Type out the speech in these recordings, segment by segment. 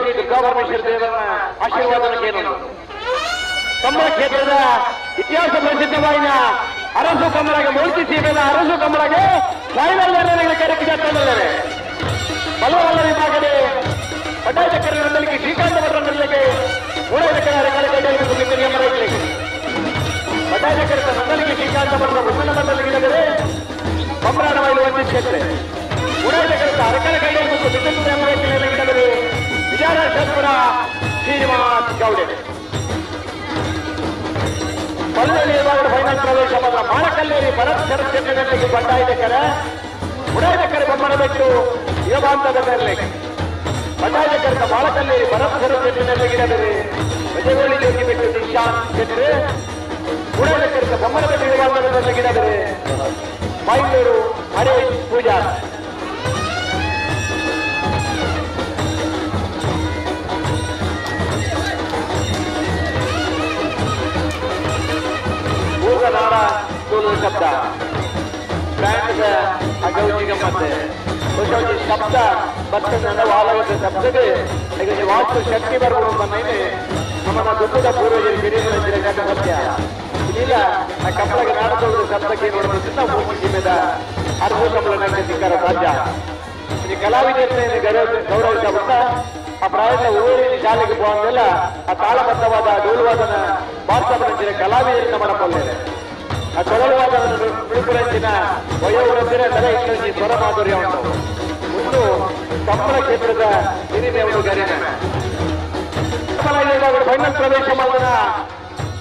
ಶ್ರೀ ದುರ್ಗಾ ಪರಮೇಶ್ವರ ದೇವರ ಆಶೀರ್ವಾದ ತಮ್ಮ ಕ್ಷೇತ್ರದ ಇತಿಹಾಸ ಪ್ರಸಿದ್ಧವಾದ ಅರಸು ಕಮಲಗೆ ಮೂರ್ತಿ ಸೀಮೆಯ ಅರಸು ಕಮಲಗೆ ಫೈನಲ್ ಕಾರ್ಯಕ್ರಮ ಬಲವಲ್ಲ ವಿಭಾಗದ ಪಟ್ಟಾಯಕರ ನಂದಲಿಗೆ ಶ್ರೀಕಾಂತ ಭಟ್ರನಲ್ಲಿಗೆ ಮೂಡಲಕರ ಪಟ್ಟಾಯಕರ ನಂದಲಿಗೆ ಶ್ರೀಕಾಂತ ಭಟ್ರ ಉನ್ನತ ಮಂಡಲಿಗೆ ಬೊಮ್ಮರಾನ ಬೈಲು ಒಂದು ಕ್ಷೇತ್ರ ಮೂಡಲಕರ ಅರಕರ ಕೈಯಲ್ಲಿ ವಿಚಾರ ಶಾಸ್ತ್ರ ಶ್ರೀನಿವಾಸ್ ಗೌಡೆ ಪಲ್ಲಳ್ಳಿ ವಿಭಾಗದ ಫೈನಲ್ ಪ್ರವೇಶ ಮಾತ್ರ ಮಾಳಕಲ್ಲೇರಿ ಭರತ್ ಶರತ್ ಚಂದ್ರನಿಗೆ ಬಂಡಾಯದಕರ ಉಡಾಯದಕರ ಬೊಮ್ಮನ ಬೆಟ್ಟು ಯುವಭಾಂತದ ಮೇಲೆ ಬಂಡಾಯದಕರ ಮಾಳಕಲ್ಲೇರಿ ಭರತ್ ಶರತ್ ಚಂದ್ರನಿಗೆ ವಿಜಯಗೋಳಿ ಜೋಗಿ ಬಿಟ್ಟು ನಿಶಾಂತ್ ಚಂದ್ರ ಉಡಾಯದಕರ ಬೊಮ್ಮನ ಬೆಟ್ಟು ಯುವಭಾಂತದ ಮೇಲೆ ಬೈಂದೂರು ಹರೇಶ್ ಪೂಜಾರ್ ನಾಡ ತೋಲು ಶಬ್ದ ಬ್ಯಾಂಡ್ ಅಗೌಜಿ ಗಮ್ಮತ್ತೆ ಹೊಸ ಶಬ್ದ ಬರ್ತದೆ ವಾಲಗದ ಶಬ್ದಕ್ಕೆ ಈಗ ವಾಸ್ತು ಶಕ್ತಿ ಬರ್ಬೋದು ಮೇಲೆ ನಮ್ಮನ್ನ ದುಃಖದ ಪೂರ್ವಜರು ಹಿರಿಯರ ಸತ್ಯ ಇಲ್ಲ ಆ ಕಪ್ಪಳಗೆ ನಾಡತೋದ ಶಬ್ದಕ್ಕೆ ನೋಡೋದ್ರಿಂದ ಮೂರ್ತಿ ಮೇಲೆ ಅರ್ಧ ಕಮಲನಕ್ಕೆ ಸಿಕ್ಕರ ಸಾಧ್ಯ ಈ ಕಲಾವಿದರನ್ನ ಗೌರವಿಸ ಆ ಪ್ರಾಯದ ಊರಿನ ಶಾಲೆಗೆ ಹೋಗಂದೆಲ್ಲ ಆ ತಾಳಬದ್ಧವಾದ ಡೋಲುವಾದನ ಭಾರತ ಕಲಾವಿದರನ್ನ ಮಾಡಬಲ್ಲೆ ಆ ಕೊಳಲುವಾದ ಬಿಳುಪುರಂಚಿನ ವಯೋವೃದ್ಧರ ತಲೆ ಇಟ್ಟಂಚಿ ಸ್ವರ ಮಾಧುರ್ಯ ಉಂಟು ಒಂದು ಕಂಬಳ ಕ್ಷೇತ್ರದ ಹಿರಿಮೆ ಒಂದು ಗರಿಮೆ ಫೈನಲ್ ಪ್ರವೇಶ ಮಾಡಿದ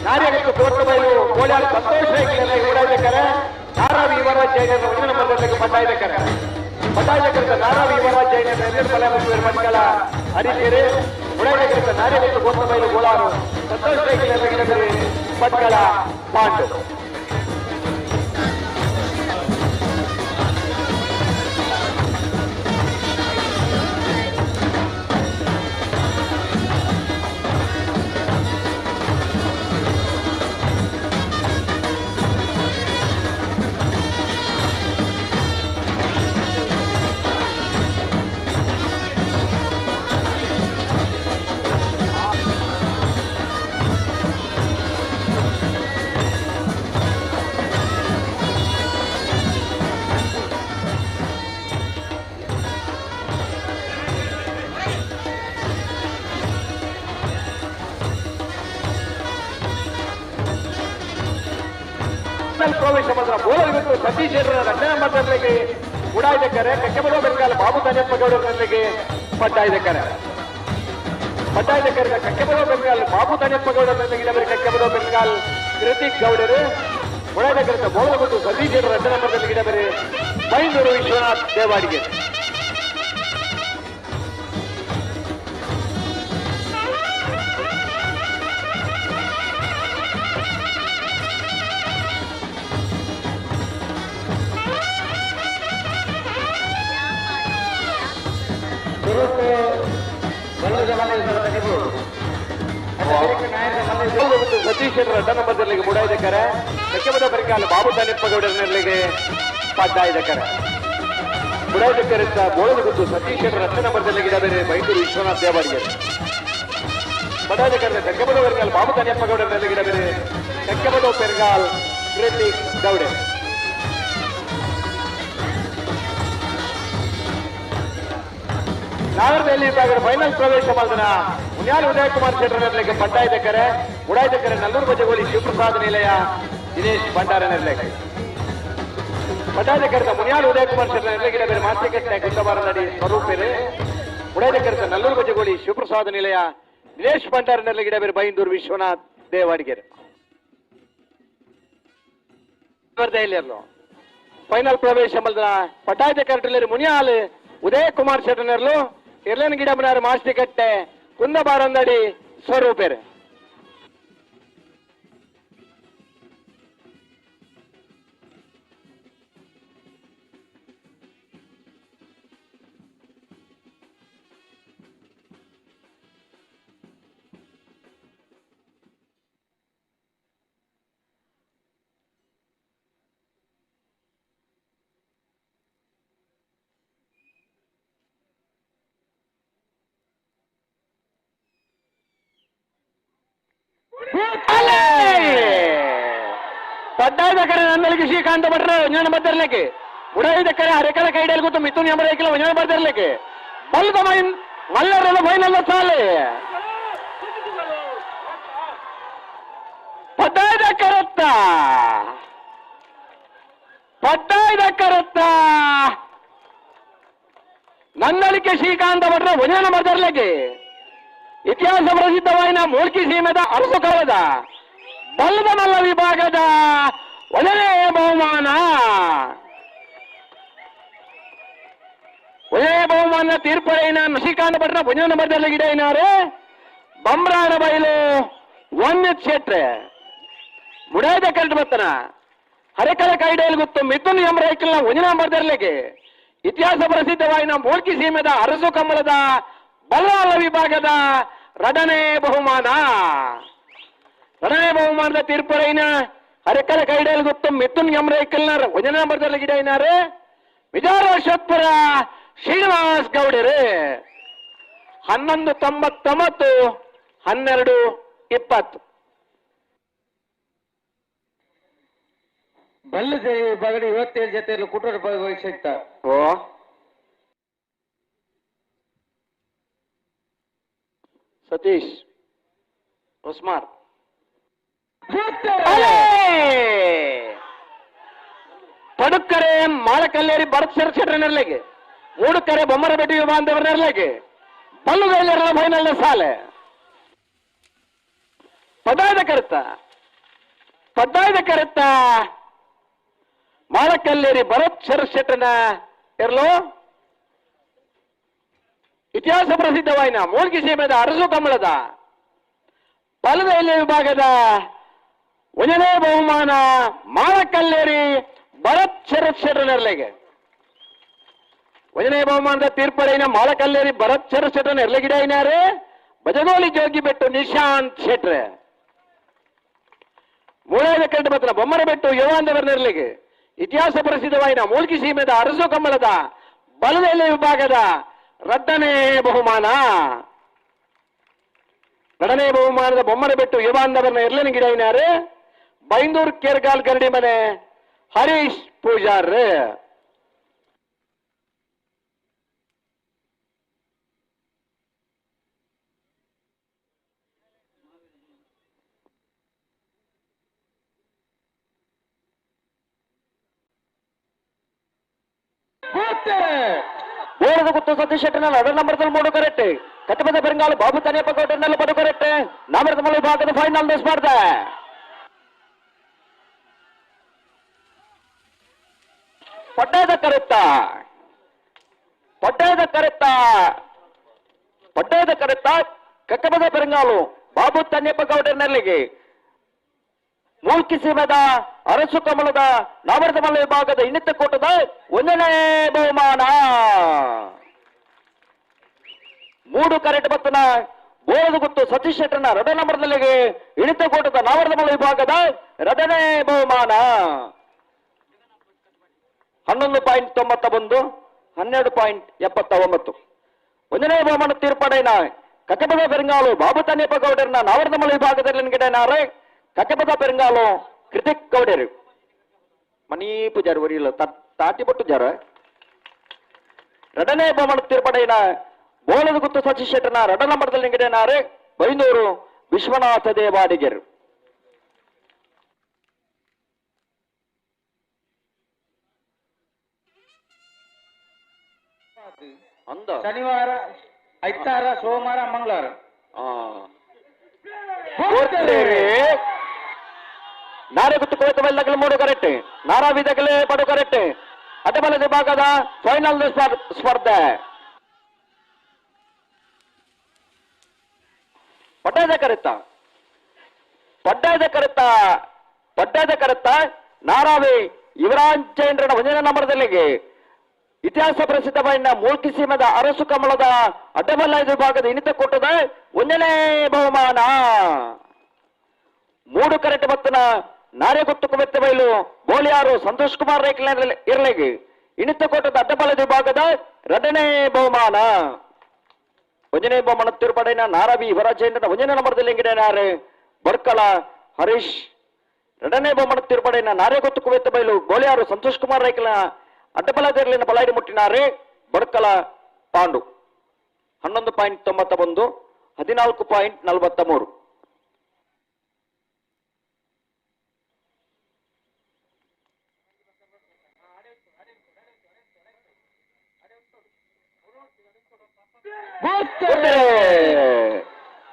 ನಾರ್ಯಗತ್ತು ಕೋರ್ಟ್ ಬೈಲು ಕೋಳ್ಯಾರು ಸಂತೋಷ ಓಡಾಡಬೇಕಾರೆ ನಾರಾವಿ ಯುವರಾಜ್ ಜೈನ ಮುಂದಿನ ಮಂಡಲಕ್ಕೆ ಪಟ್ಟಾಯಬೇಕಾರೆ ಪಟ್ಟಾಯಕರಿತ ನಾರಾವಿ ಯುವರಾಜ್ ಜೈನ ಎಲ್ಲರ ಮಕ್ಕಳ ಹರಿಕೆರೆ ಉಡಾಯಕರಿತ ನಾರ್ಯಗತ್ತು ಕೋರ್ಟ್ ಬೈಲು ಗೋಳಾರು ಸಂತೋಷ ಪಟ್ಕಳ ಪಾಂಡು ಪ್ರವೇಶ ಮಾತ್ರ ಬೋಲರ್ ಸತೀಶ್ ರಚನೆ ಮಾತಾಡಲಿಕ್ಕೆ ಉಡಾಯ್ದಕ್ಕಾರೆ ಕಕ್ಕೆಬಲೋ ಬೆಂಗಾಲ ಬಾಬು ತಾನೆಪ್ಪಗೌಡರಲ್ಲಿಗೆ ಪಟ್ಟಾಯ್ದಕ್ಕಾರೆ ಪಟ್ಟಾಯ್ದಕ್ಕಾರೆ ಕಕ್ಕೆಬಲೋ ಬೆಂಗಾಲ್ ಬಾಬು ತಾನೆಪ್ಪಗೌಡರಲ್ಲಿಗೆ ಕಕ್ಕೆಬಲೋ ಬೆಂಗಾಲ್ ಕೃತಿಕ್ ಗೌಡರು ಉಡಾಯ್ದಕ್ಕರೆ ಬೋಲರ್ ಮತ್ತು ಸತೀಶ್ ರಚನೆ ಮಾತಾಡಲಿಕ್ಕೆ ಬೈಂದೂರು ವಿಶ್ವನಾಥ್ ದೇವಾಡಿಗೆ ಸತೀಶ್ ರಡ್ಡ ಮುಡಾಯ್ದಕ್ಕಾರೆ ಕಕ್ಕೆಬದ ಬರಿಕಾಲ ಬಾಬು ತಾನೆಪ್ಪಗೌಡರಲ್ಲಿಗೆ ಪಡ್ಡಾಯ್ದಕ್ಕಾರೆ ಮುಡಾಯ್ದಕ್ಕರಿಂದ ಬೋಳದ ಗುದ್ದು ಸತೀಶ್ ರಡ್ಡ ನಂಬರ್ದಲ್ಲಿಗೆ ಬೇರೆ ಬೈಂದೂರು ವಿಶ್ವನಾಥ್ ದೇವಾಡಿಗೆ ಪಡ್ಡಾಯ್ದಕ್ಕರೆ ಕಕ್ಕೆಬದ ಬರಿಕಾಲ ಬಾಬು ತಾನೆಪ್ಪಗೌಡರಲ್ಲಿಗೆ ಬೇರೆ ಕಕ್ಕೆಬದ ಪೆರ್ಗಾಲ್ ಕೃತಿಕ್ ಗೌಡೆ ನಾಗರದಲ್ಲಿ ವಿಭಾಗದ ಫೈನಲ್ ಪ್ರವೇಶ ಮಾಡಿದ ಮುನ್ಯಾಲ್ ಉದಯ್ ಕುಮಾರ್ ಶೆಟ್ಟರ್ನಲ್ಲಿಗೆ ಪಟ್ಟಾಯ್ದಕ್ಕರೆ ಉಡಾಯ್ದಕ್ಕರೆ ನಲ್ಲೂರು ಬಜಗೋಲಿ ಶಿವಪ್ರಸಾದ್ ನಿಲಯ ದಿನೇಶ್ ಭಂಡಾರನಲ್ಲಿಗೆ ಪಟ್ಟಾಯ್ದಕ್ಕರೆದ ಮುನ್ಯಾಲ್ ಉದಯ್ ಕುಮಾರ್ ಶೆಟ್ಟರ್ನಲ್ಲಿಗೆ ಬೇರೆ ಮಾಸಿಕಟ್ಟೆ ಕುಂದಬಾರನಡಿ ಸ್ವರೂಪೇರೆ ಉಡಾಯ್ದಕ್ಕರೆದ ನಲ್ಲೂರು ಬಜಗೋಲಿ ಶಿವಪ್ರಸಾದ್ ನಿಲಯ ದಿನೇಶ್ ಭಂಡಾರನಲ್ಲಿಗೆ ಬೇರೆ ಬೈಂದೂರು ವಿಶ್ವನಾಥ್ ದೇವಾಡಿಗೆರೆ ಫೈನಲ್ ಪ್ರವೇಶ ಮಾಡಿದ ಪಟ್ಟಾಯ್ದಕ್ಕರೆ ಮುನಿಯಾಲ್ ಉದಯ್ ಕುಮಾರ್ ಶೆಟ್ಟರ್ನರ್ಲು ಇರ್ಲೇನ್ ಗಿಡಮನಾರು ಮಾಸ್ತಿಕಟ್ಟೆ ಕುಂದಬಾರಂದಡಿ ಸ್ವರೂಪೇರೆ ಪಡ್ಡಾಯದ ಕರೆ ನನ್ನಲ್ಲಿಗೆ ಶ್ರೀಕಾಂತ ಭಟ್ರ ಒಂಜನ ಬರ್ತಿರ್ಲಿಕ್ಕೆ ಉಡಾಯಿದ ಕರೆ ಹರೆಕಲ ಕೈಡಲ್ಲಿ ಗೊತ್ತು ಮಿಥುನ್ ಎಂಬ ಒಂಜನ ಬರ್ತಿರ್ಲಿಕ್ಕೆ ಬಲ್ದ ಮೈನ್ ಮಲ್ಲರ ಫೈನಲ್ ಸಾಲೆ ಪಡ್ಡಾಯದ ಕರತ್ತ ಪಡ್ಡಾಯದ ಕರತ್ತ ನನ್ನಳಿಕೆ ಶ್ರೀಕಾಂತ ಭಟ್ರ ಒಂಜನ ಬರ್ತಿರ್ಲಿಕ್ಕೆ ಇತಿಹಾಸ ಪ್ರಸಿದ್ಧವಾಯಿನ ಮೂಲ್ಕಿ ಸೀಮೆದ ಅರಸು ಕಳದ ಬಲ್ಲದ ಮಲ್ಲ ವಿಭಾಗದ ಒಂದನೇ ಬಹುಮಾನ ಒಂದನೇ ಬಹುಮಾನ ತೀರ್ಪಡೈನ ಶ್ರೀಕಾಂತ ಭಟ್ರ ಒಂದನೇ ನಂಬರ್ದಲ್ಲಿ ಗಿಡ ಬಮ್ರಾನ ಬೈಲು ಒಂದ್ ಶೆಟ್ರೆ ಮುಡಾಯ್ದ ಕರೆಂಟ್ ಬತ್ತನ ಹರೆಕಲ ಕೈಡೇಲ್ ಗೊತ್ತು ಮಿಥುನ್ ಎಂ ರೈಕಲ್ನ ಒಂದನೇ ನಂಬರ್ದಲ್ಲಿಗೆ ಇತಿಹಾಸ ಪ್ರಸಿದ್ಧವಾಯಿನ ಮೂಲ್ಕಿ ಸೀಮೆದ ಅರಸು ಕಮಲದ ಬಲ್ಲಾಲ ವಿಭಾಗದ ರಡನೇ ಬಹುಮಾನ ರಡನೇ ಬಹುಮಾನದ ತೀರ್ಪರೈನ ಹರೆಕಲ ಕೈಡೇಲ್ ಗೊತ್ತು ಮಿಥುನ್ ಎಂ ರೈಕಲ್ನ ಒಂದನೇ ನಂಬರ್ದಲ್ಲಿ ಗಿಡ ಐನಾರೆ ವಿಜಾರ ಶ್ರೀನಿವಾಸ್ ಗೌಡರು 11:99 12:20 ಬಲ್ಲು ಬಗಡಿ 27 ಜೊತೆಯಲ್ಲಿ ಕುಟುಂಬ ಭಾಗವಹಿಸಿದ್ದ ಓ ಸತೀಶ್ ಉಸ್ಮಾರ್ ಪಡುಕ್ಕರೆ ಮಾಳಕಲ್ಲೇರಿ ಭರತ್ ಶೆಟ್ಟರ್ ನೆರಳಿಗೆ ಮೂಡುಕರೆ ಬೊಮ್ಮರಬೆಟ್ಟಿ ಬಾಂಧವರ ನೆರಳಿಗೆ ಬಲ್ಲುಗೈಲರ ಫೈನಲ್ ಸಾಲೆ ಪದಾಯದ ಕರೆತ ಪದ್ದಾಯದ ಕರೆತ ಮಾಳಕಲ್ಲೇರಿ ಭರತ್ ಶೆಟ್ಟರ್ನ ಇರಲು ಇತಿಹಾಸ ಪ್ರಸಿದ್ಧವಾಯಿನ ಮೂಲ್ಕಿ ಸೀಮೆದ ಅರಸು ಕಮಲದ ಬಲದ ಎಲೆ ವಿಭಾಗದ ಒಂದನೇ ಬಹುಮಾನ ಮಾಳಕಲ್ಲೇರಿ ಭರತ್ ಶರತ್ ಶೆಟ್ಟರ್ನೆರಳಿಗೆ ಒಂದನೇ ಬಹುಮಾನದ ತೀರ್ಪಡೈನ ಮಾಳಕಲ್ಲೇರಿ ಭರತ್ ಶರತ್ ಶೆಟ್ಟರ್ ನೆರಳಿಗಿಡ ಐನಾರೆ ಬಜಗೋಲಿ ಜೋಗಿಬೆಟ್ಟು ನಿಶಾಂತ್ ಶೆಟ್ರೆ ಮೂಳಾದ ಕರೆಂಟ್ ಬತ್ತನ ಬೊಮ್ಮರಬೆಟ್ಟು ಯುವಾಂದವರ ನೆರಳಿಗೆ ಇತಿಹಾಸ ಪ್ರಸಿದ್ಧವಾಯಿನ ಮೂಲ್ಕಿ ಸೀಮೆದ ಅರಸು ಕಮಲದ ಬಲದ ಎಲೆ ವಿಭಾಗದ ರಡ್ಡನೇ ಬಹುಮಾನ ಎರಡನೇ ಬಹುಮಾನದ ಬೊಮ್ಮರಬೆಟ್ಟು ಯುವಾಂದವರನ್ನ ಎರಡನೇ ಗಿಡ ಐನಾರೆ ಬೈಂದೂರ್ ಕೇರ್ಗಾಲ್ ಗರಡಿ ಮನೆ ಹರೀಶ್ ಪೂಜಾರ್ ಬೋರದ ಗುತ್ತು ಸತೀಶ್ ಶೆಟ್ಟರ್ನ ಎರಡನೇ ನಂಬರ್ದಲ್ಲಿ ಮೂಡು ಕರೆಕ್ಟ್ ಕಟ್ಟಬದ ಬೆಂಗಾಲ್ ಬಾಬು ತನಿಯಪ್ಪ ಗೌಡರ್ನಲ್ಲಿ ಬಡು ಕರೆಕ್ಟ್ ನಾಮರದ ವಿಭಾಗದ ಫೈನಲ್ ಸ್ಪರ್ಧೆ ಪಟ್ಟದ ಕರೆತ್ತ ಪಟ್ಟದ ಕರೆತ್ತ ಪಟ್ಟದ ಕರೆತ್ತ ಕಕ್ಕಬದ ಬೆರಂಗಾಲು ಬಾಬು ತನ್ಯಪ್ಪ ಗೌಡರ್ನಲ್ಲಿಗೆ ಮೂಲ್ಕಿ ಸೀಮೆದ ಅರಸು ಕಮಲದ ನಾಮರದ ವಿಭಾಗದ ಇನ್ನಿತ ಕೂಟದ ಒಂದನೇ ಬಹುಮಾನ ಮೂಡು ಕರೆಟ್ ಬತ್ತನ ಬೋರದ ಗುತ್ತು ಸತೀಶ್ ಶೆಟ್ಟರ್ನ ಎರಡನೇ ನಂಬರ್ನಲ್ಲಿಗೆ ಇಳಿತ ಕೂಟದ ನಾವರದ ವಿಭಾಗದ ಎರಡನೇ ಬಹುಮಾನ 11.91 12.79 ಒಂದನೇ ಬಹುಮಾನ ತೀರ್ಪಡೈನ ಕಕ್ಕಬದ ಬೆರಂಗಾಲು ಬಾಬು ತನ್ಯಪ್ಪ ಗೌಡರ್ನ ನಾವರದ ವಿಭಾಗದಲ್ಲಿ ಗಿಡನಾರೆ ಕಕ್ಕಬದ ಬೆರಂಗಾಲು ಕೃತಿಕ್ ಗೌಡರು ಮನಿ ಪೂಜಾರಿ ವರಿಲ್ಲ ತಾಟಿ ಬೊಟ್ಟು ಜಾರ ಎರಡನೇ ಬಹುಮಾನ ತೀರ್ಪಡೈನ ಬೋಲದ ಗುತ್ತು ಸತೀಶ್ ಶೆಟ್ಟರ್ನ ಎರಡನೇ ನಂಬರ್ದಲ್ಲಿ ಗಿಡನಾರೆ ಬೈಂದೂರು ವಿಶ್ವನಾಥ ದೇವಾಡಿಗರು ಅಂದ ಶನಿವಾರ ಐತಾರ ಸೋಮವಾರ ಮಂಗಳವಾರ ನಾರೆ ಗುತ್ತು ಕೋತ ಬಲ್ಲಗಲು ಮೂಡು ಕರೆಕ್ಟ್ ನಾರಾ ವಿಧಗಲೇ ಪಡು ಕರೆಕ್ಟ್ ಅಡ್ಡಬಲ ವಿಭಾಗದ ಫೈನಲ್ ಸ್ಪರ್ಧೆ ಪಡ್ಡಾದ ಕರೆತ್ತ ಪಡ್ಡಾದ ಕರೆತ್ತ ಪಡ್ಡಾದ ಕರೆತ್ತ ನಾರಾವಿ ಯುವರಾಜ್ ಜೈನ್ರನ ಒಂದನೇ ನಂಬರ್ದಲ್ಲಿಗೆ ಇತಿಹಾಸ ಪ್ರಸಿದ್ಧವಾದ ಮೂಲ್ಕಿ ಸೀಮದ ಅರಸು ಕಮಲದ ಅಡ್ಡಬಲ್ಲ ವಿಭಾಗದ ಇನ್ನಿತ ಕೂಟದ ಒಂದನೇ ಬಹುಮಾನ ಮೂಡು ಕರೆಟ್ ಬತ್ತನ ನಾರೆಗುತ್ತು ಕುಮೆತ್ತ ಬೈಲು ಬೋಲಿಯಾರು ಸಂತೋಷ್ ಕುಮಾರ್ ರೇಖ ಇರ್ಲಿಗೆ ಇನ್ನಿತ ಕೂಟದ ಅಡ್ಡಬಲ್ಲ ವಿಭಾಗದ ಎರಡನೇ ಬಹುಮಾನ ಒಂದನೇ ಬಹುಮಾನ ತಿರುಪಡೆನ ನಾರಾವಿ ಯುವರಾಜೇಂದ್ರನ ಒಂದನೇ ನಂಬರ್ದಲ್ಲಿ ಎಂಗಿಡನಾರೆ ಬರ್ಕಳ ಹರೀಶ್ ಎರಡನೇ ಬಹುಮಾನ ತೀರ್ಪಡೆಯ ನಾರೇಗೊತ್ತು ಕುವೆತ್ತ ಬೈಲು ಗೋಲಿಯಾರು ಸಂತೋಷ್ ಕುಮಾರ್ ರೈಕಲ ಅಡ್ಡಬಲದರ್ಲಿನ ಬಲಾಡಿ ಮುಟ್ಟಿನಾರೆ ಬಡ್ಕಲ ಪಾಂಡು 11.91 14.43.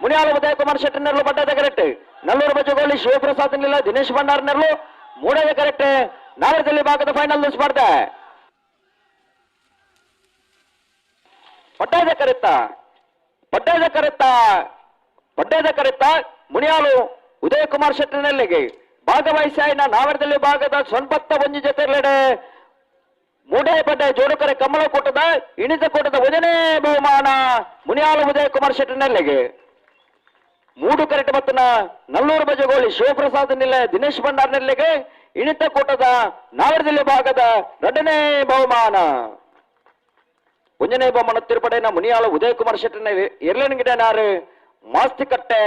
ಮುನಿಯಾಲ ಉದಯ ಕುಮಾರ್ ಶೆಟ್ಟಿ ನೆರಳು ಬಡ್ಡದ ಕರೆಕ್ಟ್, ನಲ್ಲೂರು ಬಜಗೋಲಿ ಶಿವಪ್ರಸಾದ್ ನಿಲ್ಲ ದಿನೇಶ್ ಭಂಡಾರ್ ನೆರಳು ಮೂಡದ ಕರೆಕ್ಟ್. ನಾವರದಲ್ಲಿ ಭಾಗದ ಫೈನಲ್ ಸ್ಪರ್ಧೆ ಪಡ್ಡದ ಕರೆತ್ತ ಪಡ್ಡದ ಕರೆತ್ತ ಪಡ್ಡದ ಕರೆತ್ತ ಮುನಿಯಾಲು ಉದಯ ಕುಮಾರ್ ಶೆಟ್ಟಿ ನೆಲ್ಲಿಗೆ ಭಾಗವಹಿಸಿ ನಾವರದಲ್ಲಿ ಭಾಗದ ಸೊನ್ಪತ್ತ ಒಂಜಿ ಜೊತೆ ಮೂಡೇ ಪಡ್ಡೆ ಜೋಡುಕರೆ ಕಮಲ ಕೂಟದ ಇಣಿತ ಕೂಟದ ಒಂದನೇ ಬಹುಮಾನ ಮುನಿಯಾಲು ಉದಯ ಕುಮಾರ್ ಶೆಟ್ಟಿ ನೆಲ್ಲಿಗೆ. ಮೂಡು ಕರೆಟ್ ಮತ್ತನ ನಲ್ಲೂರು ಬಜಗೋಳಿ ಶಿವಪ್ರಸಾದ್ ನಿಲ್ಲ ದಿನೇಶ್ ಭಂಡಾರ್ ನೆಲ್ಲಿಗೆ ಇಣಿತ ಕೂಟದ ನಾವರದಲ್ಲಿ ಭಾಗದ ಎರಡನೇ ಬಹುಮಾನ. ಒಂದನೇ ಬಹುಮಾನ ತಿರುಪಡೆನ ಮುನಿಯಾಲ ಉದಯ ಕುಮಾರ್ ಶೆಟ್ಟಿನ ಎರಲನಗಿಡನಾರು ಮಾಸ್ತಿಕಟ್ಟೆ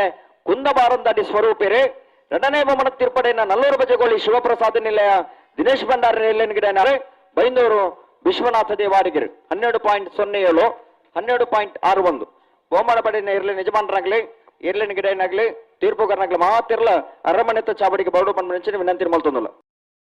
ಕುಂದಬಾರಂದಡಿ ಸ್ವರೂಪಿರೆ. ಎರಡನೇ ಬಹುಮಾನ ತಿರುಪಡೆನ ನಲ್ಲೂರು ಬಜಗೋಳಿ ಶಿವಪ್ರಸಾದ್ ನಿಲಯ ದಿನೇಶ್ ಭಂಡಾರ್ ಎರಲನಗಿಡನಾರು ಬೈಂದೂರು ವಿಶ್ವನಾಥ ದೇವಾಡಿಗರು 12.07 12.61. ಬಹುಮಾನ ಪಡೆಯ ಇರಲಿ ಯಜಮಾನರಾಗ್ಲಿ ಇರ್ಲಿನ ಗಿಡನಾಗ್ಲಿ ತೀರ್ಪುಗಾರನಾಗ್ಲಿ ಮಾತಿರ್ಲ ಅರಮನೆತ ಚಾವಡಿಗೆ ಬರಡು ಬಂದ ವಿನಂತಿ ಮಲ್ತೊಂದಲ್ಲ.